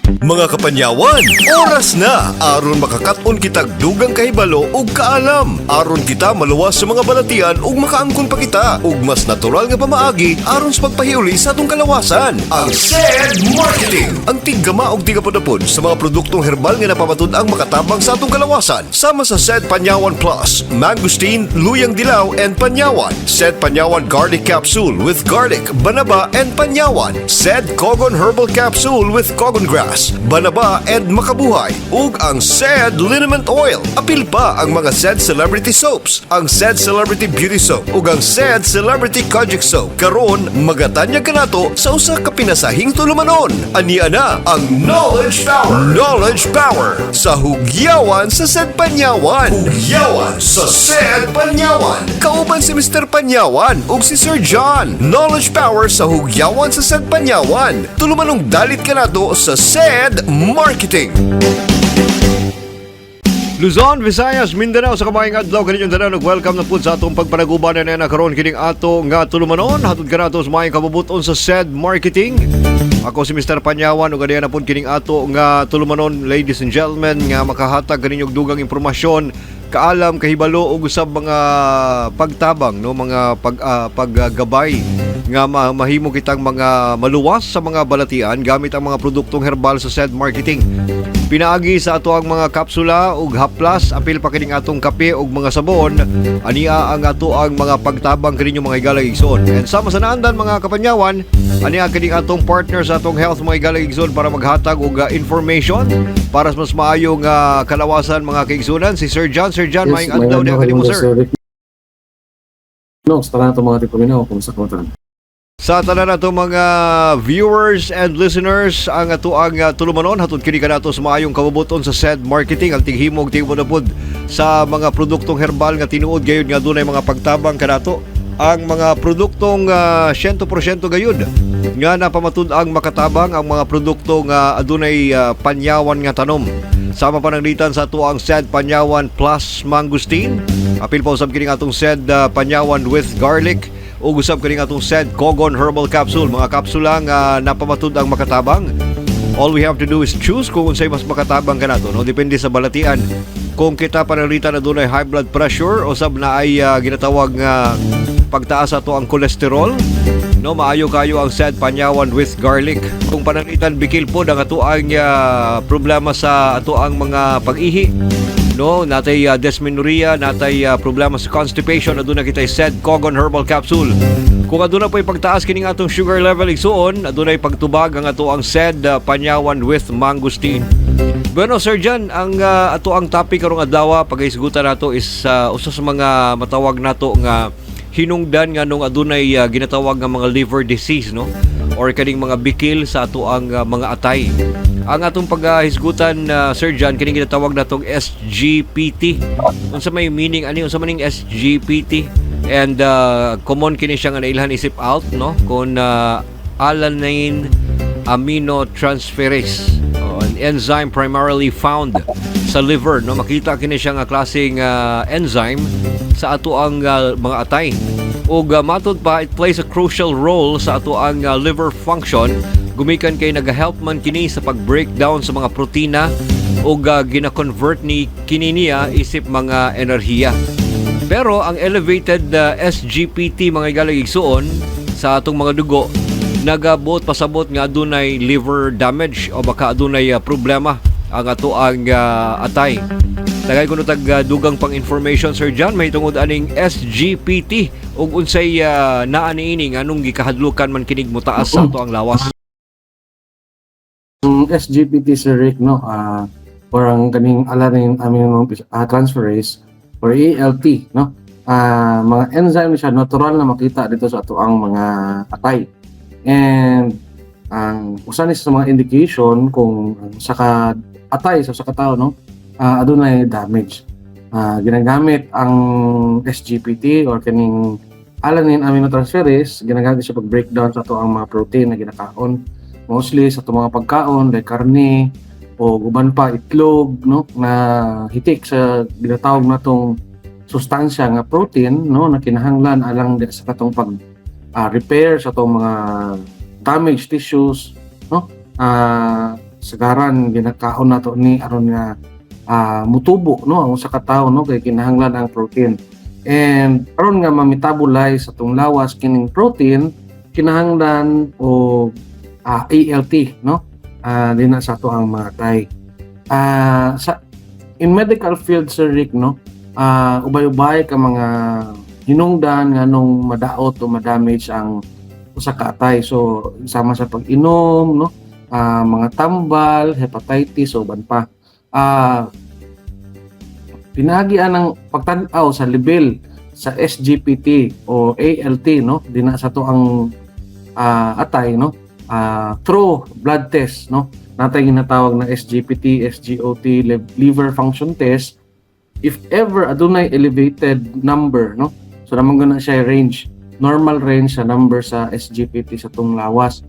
Mga kapanyawan, oras na aron makakaton kitag dugang kahibalo ug kaalam. Aron kita maluwas sa mga balatian ug makaangkon pa kita ug mas natural nga pamaagi aron sa pagpahiuli sa atong kalawasan. Ang SED Marketing, ang tiggama og tigapudapod sa mga produktong herbal nga napamatud-ang makatabang sa atong kalawasan. Sama sa SED Panyawan Plus, Mangosteen, Luyang Dilaw and Panyawan. SED Panyawan Garlic Capsule with garlic, banaba and panyawan. SED Kogon Herbal Capsule with kogon grass, banaba and makabuhay. Ug ang SED Liniment Oil. Apil pa ang mga SED Celebrity Soaps, ang SED Celebrity Beauty Soap ug ang SED Celebrity Kojic Soap. Karon magatanyag kanato sa usa ka pinasahing tulumanon. Ania na ang Knowledge Power. Knowledge Power sa Hugyawan sa SED Panyawan. Hugyawan sa SED Panyawan. Kauban si Mr. Panyawan ug si Sir John. Knowledge Power sa Hugyawan sa SED Panyawan. Tulumanong dalit kanato sa SED Marketing. Luzon, Visayas, Mindanao, sa kamayong adlaw kaninyong tanan ug welcome na pud sa atong pagpanaguban na karon kining ato nga tulumanon hatod kanato sa maayong kabubuton sa SED Marketing. Ako si Mr. Panyawan ug adiya na pud kining ato nga tulumanon, ladies and gentlemen, nga makahatag kaninyo og dugang impormasyon, kaalam, kahibalo ug usab mga pagtabang, no, mga paggabay nga mahimo kitang mga maluwas sa mga balatian gamit ang mga produktong herbal sa SED Marketing. Pinaagi sa ato ang mga kapsula ug haplas, apil pa kining atong kape ug mga sabon, ania ang ato ang mga pagtabang kaninyo, mga higalang igsoon. And sama sa naandan, mga kapanyawan, ania kining atong partner sa atong health, mga higalang igsoon, para maghatag og information para sa mas maayong kalawasan, mga kaigsunan, si Sir John. Sir John, maayong adlaw diha kanimo, sir. Sir Rick. No, sa tanan itong mga tipaminaw, kumusta ka tanan? Sa tanan nato mga viewers and listeners, ang ato ang tulumanon hatod kini kanato sa maayong kabubuton sa SED Marketing, ang tighimog tigpudapod sa mga produktong herbal nga tinuod gayud nga dunay mga pagtabang kanato, ang mga produktong 100% gayud nga napamatud-ang makatabang, ang mga produkto nga adunay panyawan nga tanom. Sama pananglitan sa ato ang SED Panyawan Plus Mangosteen. Apil pa usab kining atong SED Panyawan with garlic ug usab kining atong SED Kogon Herbal Capsule, mga kapsula nga napamatud ang makatabang. All we have to do is choose kung unsay mas makatabang kanato, no, depende sa balatian. Kung kita pananglitan na dunay high blood pressure o sab na ay ginatawag nga pagtaas ato ang kolesterol, no, maayo kayo ang SED Panyawan with garlic. Kung pananglitan bikil pod ang ato ang problema sa ato ang mga pag-ihi, no, natay dysmenorrhea, natay problema sa constipation, aduna kitay SED Kogon Herbal Capsule. Kung aduna po'y pagtaas kining atong sugar level, igsuon, adunay pagtubag ang ato ang SED Panyawan with mangosteen. Bueno, Sir John, ang ato ang topic karong adlaw paghisgutan nato is usa sa mga matawag nato nga hinungdan nga nung adunay ginatawag nga mga liver disease, no, or kaning mga bikil sa ato ang mga atay. Ang atong paghisgutan, Sir John, kining ginatawag natong SGPT. Unsa may meaning ani, unsa man ning SGPT? And common kini siya nga nailhan isip ALT, no, kon alanine aminotransferase. Oh, an enzyme primarily found sa liver, no, makita kini siya nga klaseng enzyme sa ato ang mga atay. Ug matud pa, it plays a crucial role sa ato ang liver function gumikan kay nagahelp man kini sa pag-breakdown sa mga protina ug gina-convert ni kini niya isip mga enerhiya. Pero ang elevated SGPT, mga higalang igsuon, sa atong mga dugo nagabuot pasabot nga adunay liver damage o baka adunay problema ang ato ang atay. Tagay kuno tag dugang pang information, Sir John, may tungod aning SGPT ug unsay naa niini, nganong gikahadlukan man kinig motaas sa ato ang lawas? Ang SGPT, Sir Rick, no, or ang kaning alanine amino transferase or ALT, no? Mga enzyme siya natural na makita dito sa ato ang mga atay. And ang usa ni sa mga indication kung ang sa ka atay sa usa ka tawo, no, adunay damage. Ginagamit ang SGPT or kaning alanine aminotransferase, ginagamit siya pag breakdown sa ato ang mga protein na ginakaon, mostly sa itong mga pagkaon like karne o uban pa, itlog, no, na hitik sa ginatawag natong sustansya nga protein, no, na kinahanglan alang di sa katong pag repair sa atong mga damaged tissues, no. Sagaran ginakaon nato ni aron nga mutubo, no, ang usa ka tawo, no, kay kinahanglan ang protein. And aron nga ma-metabolize sa atong lawas kining protein, kinahanglan og ALT, no, dinha sa ato ang mga atay. Sa in medical field, Sir Rick, no, ubay-ubay ka mga hinungdan nganong madaot o madamage ang usa ka atay. So sama sa pag-inom, no, mga tambal, hepatitis o uban pa. Pinaagi ang pagtan-aw sa level sa SGPT o ALT, no, dinha sa ato ang atay, no, through blood test, no, natay ginatawag na SGPT, SGOT, liver function test. If ever adunay elevated number, no, so naman guna siya range, normal range sa number sa SGPT sa atong lawas.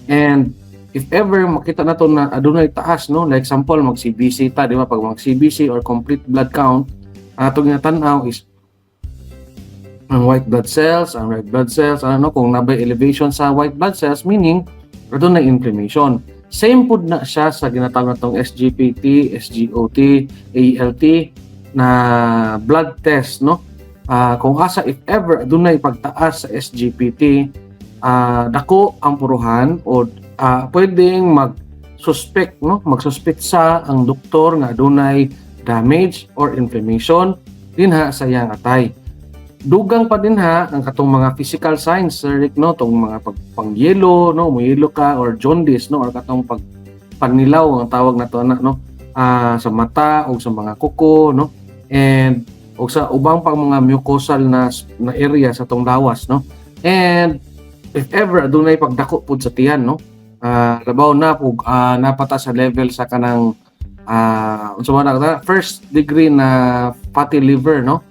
And if ever makita nato na adunay taas, no, like example mag CBC ta, di ba? Pag mag CBC or complete blood count, ang atong ginatan-aw is ang white blood cells, ang red blood cells, ano, kung nabay elevation sa white blood cells, meaning adunay inflammation. Same pud na siya sa ginatawag natong SGPT, SGOT, ALT na blood test, no? Kung asa if ever adunay pagtaas sa SGPT, dako ang puruhan o pwedeng mag-suspect, no? Mag-suspect sa ang doktor nga adunay damage or inflammation dinha sa iyang atay. Dugang pa dinha ang katong mga physical signs, Sir Rick, no, tong mga pagpangyelo, no, muyelo ka or jaundice, no, or katong pag panilaw ang tawag nato ana, no, sa mata o sa mga kuko, no, and o sa ubang pang mga mucosal na area sa atong lawas, no. And if ever adunay pagdako pud sa tiyan, no, labaw na pug napata sa level sa kanang unsa man na first degree na fatty liver, no,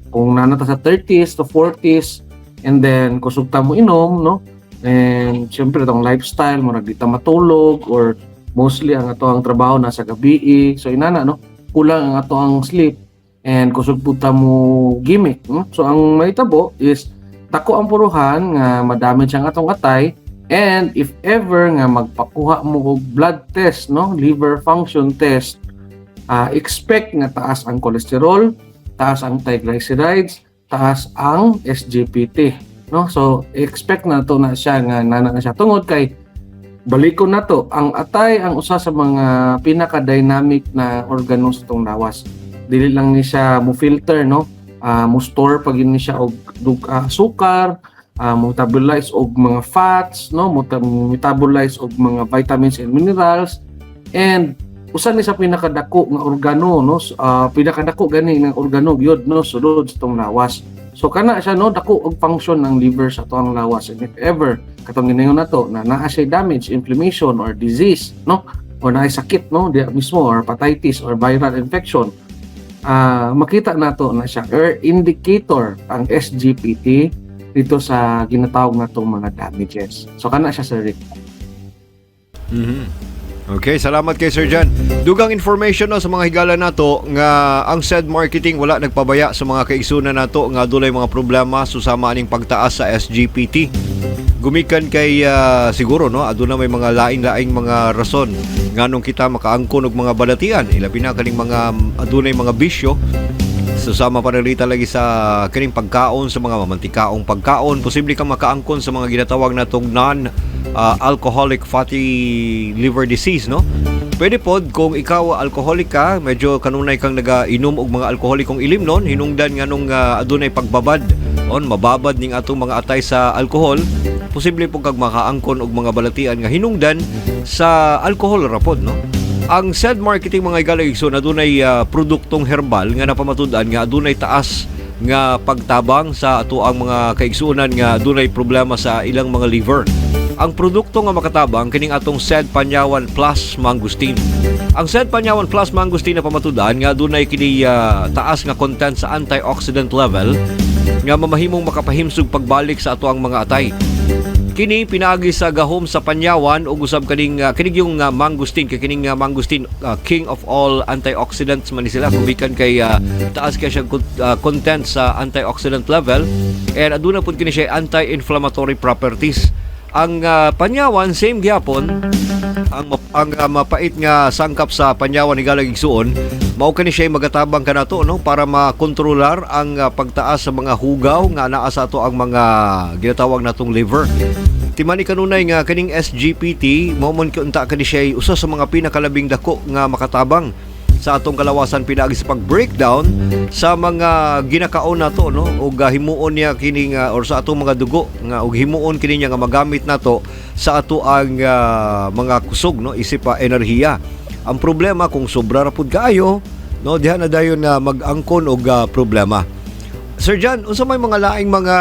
kung naa na ta sa 30s to 40s and then kusog ta mo inom, no, and syempre atong lifestyle murag di ta matulog or mostly ang ato ang trabaho nasa gabi, so inana, no, kulang ang ato ang sleep and kusog pud ta mo gimmick, no? So ang mahitabo is dako ang puruhan nga madamage ang atong atay. And if ever nga magpakuha mo og blood test, no, liver function test, expect nga taas ang cholesterol, taas ang triglycerides, taas ang SGPT, no? So expect na to na siya nga nana na siya tungod kay balikon na to, ang atay ang usa sa mga pinaka-dynamic na organo sa atong lawas. Dili lang ni siya mo filter, no, mo store pag ni siya og sukar, mo metabolize og mga fats, no, mo metabolize og mga vitamins and minerals, and usa ni sa pinakadako nga organo, no, pinakadako gani nga organo gyud, no, sulod sa atong lawas. So kana siya, no, dako og function ng liver sa atong lawas. And if ever katong ginayon nato na naa siya damage, inflammation or disease, no, or naay sakit, no, diya mismo or hepatitis or viral infection, makita nato na siya or indicator ang SGPT dito sa ginatawag natong mga damages. So kana siya, Sir Rick. Okay, salamat kay Sir John. Dugang information, no, sa mga higala nato nga ang said marketing wala nagpabaya sa mga kaigsunan nato nga adunay mga problema susama aning pagtaas sa SGPT. Gumikan kay siguro, no, aduna may mga laing-laing mga rason nganong kita makaangkon og mga balatian, ilabi na kaning mga adunay mga bisyo. Susama panalita lagi sa kining pagkaon, sa mga mamantikaong pagkaon, posible kang makaangkon sa mga ginatawag natong non alcoholic fatty liver disease, no? Pwede pod kung ikaw alcoholic ka, medyo kanunay kang nagainom og mga alkoholikong ilimnon, hinungdan nganong adunay pagbabad on mababad ning atong mga atay sa alkohol, posible pud kag makaangkon og mga balatian nga hinungdan sa alkohol ra pod, no? Ang said marketing, mga higala igsoon, adunay produktong herbal nga napamatud-an nga adunay taas nga pagtabang sa ato ang mga kaigsuonan nga adunay problema sa ilang mga liver. Ang produkto nga makatabang kining atong Sed Panyawan Plus Mangosteen. Ang Sed Panyawan Plus Mangosteen na pamatud-an nga adunay kini taas nga content sa antioxidant level nga mamahimong makapahimsog pagbalik sa ato ang mga atay. Kini pinaagi sa gahom sa panyawan ug usab kaning kining yung mangosteen, kay kining mangosteen king of all antioxidants man ni sila gumikan kay taas kay siya content sa antioxidant level and aduna pud kini siya anti-inflammatory properties. Ang panyawan same gyapon. Ang mapait nga sangkap sa panyawan, higala igsuon, mao kani siya magatabang kanato, no, para makontrolar ang pagtaas sa mga hugaw nga naa sa ato ang mga ginatawag natong liver. Timani kanunay nga kaning SGPT mao man unta kani siya usa sa mga pinakalabing dako nga makatabang sa atong kalawasan pinaagi sa pag-breakdown sa mga ginakaon nato, no, ug himuon niya kini nga or sa atong mga dugo nga ug himuon kini niya nga magamit nato sa ato ang mga kusog, no, isip pa enerhiya. Ang problema, kung sobra ra pud kaayo, no, diha na dayon na mag-angkon og problema. Sir John, unsa may mga laing mga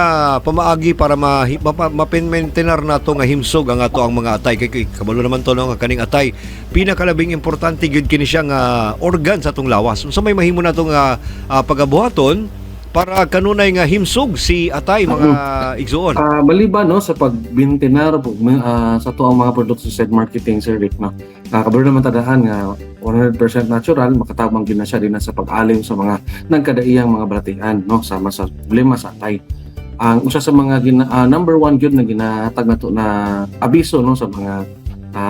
pamaagi para ma-maintain nato nga himsog ang ato ang mga atay? Kay kabalo naman to, no, nga kaning atay pinakalabing importante gyud kini siya nga organ sa atong lawas. Unsa may mahimo nato nga pagabuhaton para kanunay nga himsog si atay, mga igsuon? Maliban, no, sa pagbintinar sa ato ang mga produkto sa SED Marketing, Sir Rick, no. Kabalo naman tadaan nga 100% natural, makatabang gyud na siya din na sa pag-alim sa mga nagkadaiyang mga balatian, no, sama sa problema sa atay. Ang usa sa mga number one gyud na ginahatag nato na abiso, no, sa mga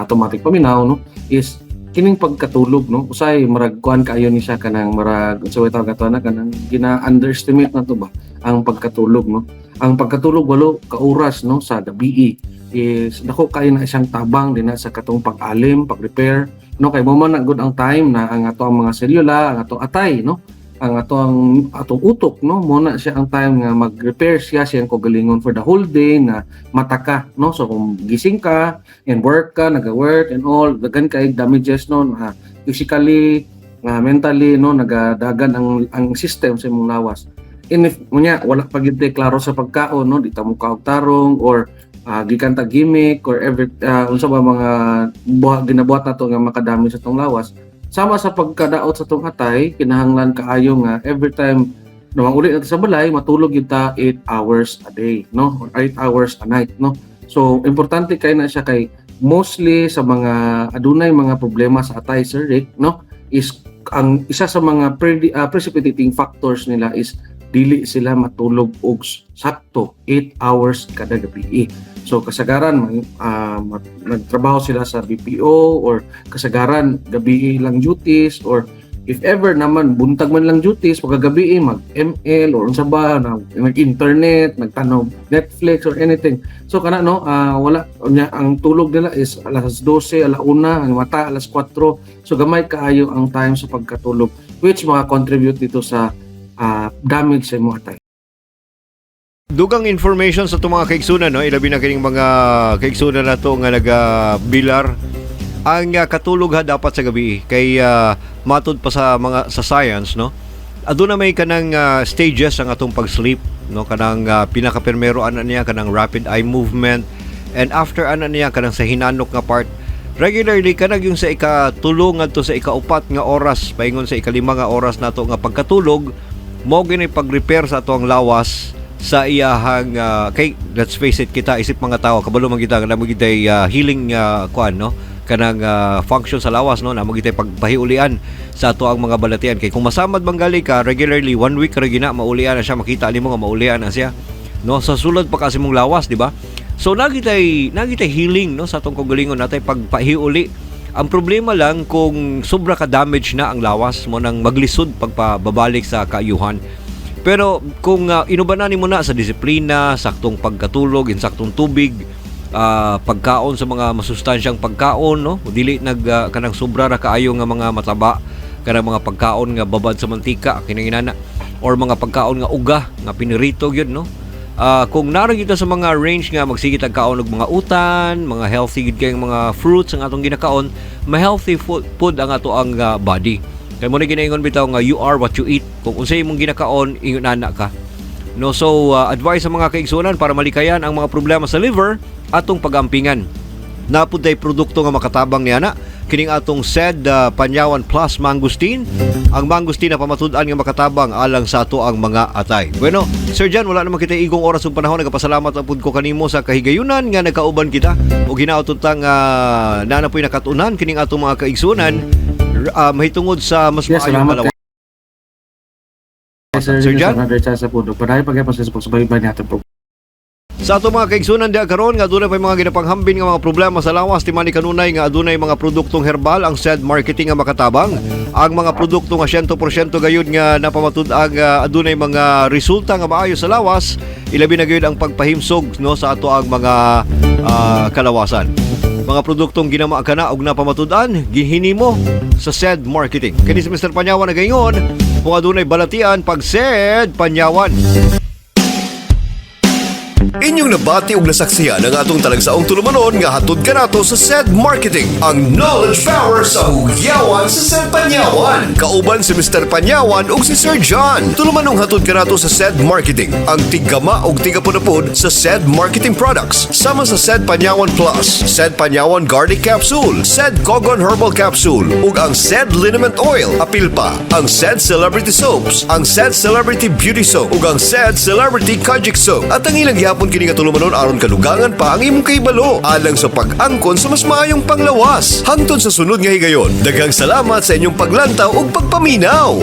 automatic paminaw, no, is kining pagkatulog, no. Usay marag kuan kaayo ni siya, kanang marag unsa way tawag ato na, kanang gina-underestimate na to ba ang pagkatulog, no. Ang pagkatulog 8 ka oras, no, sa gabi is dako kaayo na isang tabang din na sa katong pag-alim, pag-repair, no, kay mo man na good ang time na ang ato ang mga selula, ang ato atay, no, ang ato ang atong utok, no, mo na siya ang time nga mag-repair siya siyang kaugalingon for the whole day na mataka, no. So kung gising ka and work ka, naga-work and all, dagan kay damages, no, na physically, nga mentally, no, nagadagan ang system sa imong lawas. And if munya wala pa gyud tay klaro sa pagkaon, no, di ta mo kaog tarong or gikan ta gimmick or every unsa ba mga buhat ginabuhat nato nga makadami sa tong lawas sama sa pagkadaot sa tong atay, kinahanglan kaayo nga every time na uli nato sa balay, matulog gyud ta 8 hours a day, no, or 8 hours a night, no. So importante kay na siya kay mostly sa mga adunay mga problema sa atay, Sir Rick, no, is ang isa sa mga precipitating factors nila is dili sila matulog og sakto 8 hours kada gabi. So kasagaran nagtrabaho sila sa BPO or kasagaran gabi lang duties, or if ever naman buntag man lang duties, pagkagabi mag ML or unsa ba na, nag-internet, nagtanaw Netflix or anything. So kana, no, wala unya ang tulog nila is alas 12, ala 1, ang mata alas 4. So gamay kaayo ang time sa pagkatulog, which maka-contribute dito sa damage sa imong atay. Dugang information sa itong mga kaigsunan, no? Ilabi na kining mga kaigsunan na to nga nagabilar. Ang katulog ha dapat sa gabi kay matud pa sa mga sa science, no? Aduna may kanang stages ang atong pag-sleep, no, kanang pinakapirmero ana niya kanang rapid eye movement, and after ana niya kanang sa hinanok nga part. Regularly kanang yung sa ikatulo ngadto sa ikaupat nga oras paingon sa ikalima nga oras nato nga pagkatulog, mo gini pag-repair sa ato ang lawas sa iyahang kay let's face it, kita isip mga tao, kabalo man kita nga namo gitay healing kuan, no, kanang function sa lawas, no, namo gitay pagpahiulian sa ato ang mga balatian. Kay kung masamad man gali ka regularly, one week ra gina, maulian na siya, makita nimo nga maulian na siya, no, sa sulod pa kasi mong lawas, di ba? So nagitay healing, no, sa atong kaugalingon, natay pagpahiuli. Ang problema lang kung sobra ka damage na ang lawas mo nang maglisod pagpababalik sa kaayuhan. Pero kung inubanan mo na sa disiplina, saktong pagkatulog, insaktong tubig, pagkaon sa mga masustansyang pagkaon, no? Dili nag kanang sobra ra kaayo nga mga mataba, kanang mga pagkaon nga babad sa mantika, kininginana, or mga pagkaon nga uga, nga pinirito gyud, no? Kung naroon kita sa mga range nga magsige tag kaon og mga utan, mga healthy gid kayong mga fruits ang atong ginakaon, ma-healthy food, food ang ato ang body. Kay mo ni ginaingon bitaw nga you are what you eat. Kung unsay imong ginakaon, ingon ana ka. No, so advice sa mga kaigsunan para malikayan ang mga problema sa liver, atong pagampingan. Napud tay produkto nga makatabang niya na kining atong SED Panyawan Plus Mangosteen. Ang mangosteen na pamatud-an nga makatabang alang sa ato ang mga atay. Bueno, Sir John, wala naman kita igong oras ug panahon. Nagapasalamat ang pud ko kanimo sa kahigayunan nga nagkauban kita ug hinaot tang naa na po'y nakatunan kining atong mga kaigsunan mahitungod sa mas Yes, maayong salamat kalawasan. kay Sir, Sir John? Sir John? Another chance sa puno. Padayon pagyapon sa pagsubaybay natin po. Sa ato mga kaigsunan diha karon nga adunay pa mga ginapanghambin nga mga problema sa lawas, timani kanunay nga adunay mga produktong herbal ang SED Marketing nga makatabang. Ang mga produkto nga 100% gayud nga napamatud-ang adunay mga resulta nga maayo sa lawas, ilabi na gayud ang pagpahimsog, no, sa ato ang mga kalawasan. Mga produktong ginama kana og napamatud-an, gihinimo sa SED Marketing. Kini si Mr. Panyawan nagaingon, kung adunay balatian pag SED Panyawan. Inyong nabati og nasaksihan ang atong talagsaong tulumanon nga hatod kanato sa SED Marketing, ang knowledge power sa hugyawan sa SED Panyawan. Kauban si Mr. Panyawan ug si Sir John. Tulumanong hatod kanato sa SED Marketing, ang tiggama og tigapunapod sa SED Marketing products, sama sa SED Panyawan Plus, SED Panyawan Garlic Capsule, SED Kogon Herbal Capsule, ug ang SED Liniment Oil. Apil pa ang SED Celebrity Soaps, ang SED Celebrity Beauty Soap, ug ang SED Celebrity Kojic Soap. At ang ilang gihapon kini nga tulumanon aron kadugangan pa ang imong kahibalo alang sa pag-angkon sa mas maayong panglawas. Hangtod sa sunod nga higayon, daghang salamat sa inyong paglantaw ug pagpaminaw.